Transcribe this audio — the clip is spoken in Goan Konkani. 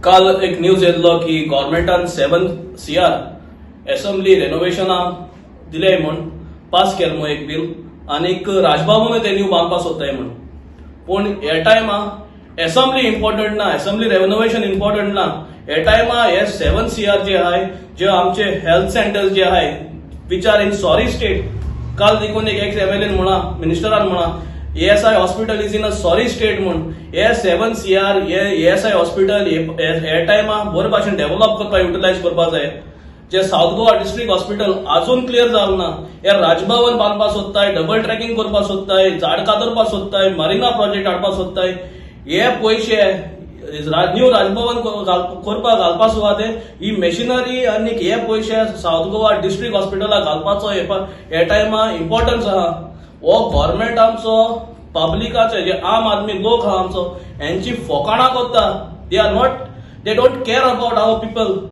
काल एक न्यूज येयल्लो की गव्हर्मेंटान 7 CR assembly रेनोवेशना दिले म्हूण, पास केलें म्हूण एक बील आनीक राजभवनूय ते न्यू बांदपाक सोदताय म्हूण. पूण हे टायमा एसेंब्ली इम्पॉर्टंट ना, एसेंब्ली रेनोवेशन इम्पॉर्टंट ना. हे टायमा हे 7 CR जे आहाय, जे आमचे हेल्थ सेंटर्स जे आहाय, which are in sorry state. काल देखून एक एक्स एमएलएन म्हणा, मिनिस्टरान म्हणा, ESI hospital is in a sorry state म्हूण. हे 7 CR हे ईएसआय हॉस्पिटल हे टायमा बरे भाशेन डेव्हलप करपाक, युटिलायज करपाक जाय. जे सावथ गोवा डिस्ट्रिक्ट हॉस्पिटल अजून क्लियर जावंक ना. हे राजभवन बांदपाक सोदताय, डबल ट्रॅकिंग करपाक सोदताय, झाड कातरपाक सोदताय, मरिना प्रोजेक्ट हाडपाक सोदताय. हे पयशे न्यू राजभवन करपाक घालपा सुवाते ही मशिनरी आनी हे पयशे सावथ गोवा डिस्ट्रिक्ट हॉस्पिटलाक घालपाचो हे टायमा इम्पॉर्टन्स आहा. हो गव्हर्मेंट आमचो पब्लिकाचे, जे आम आदमी लोक आहा आमचो, हेंची फोकाणां करता. They are not, they don't care about our people.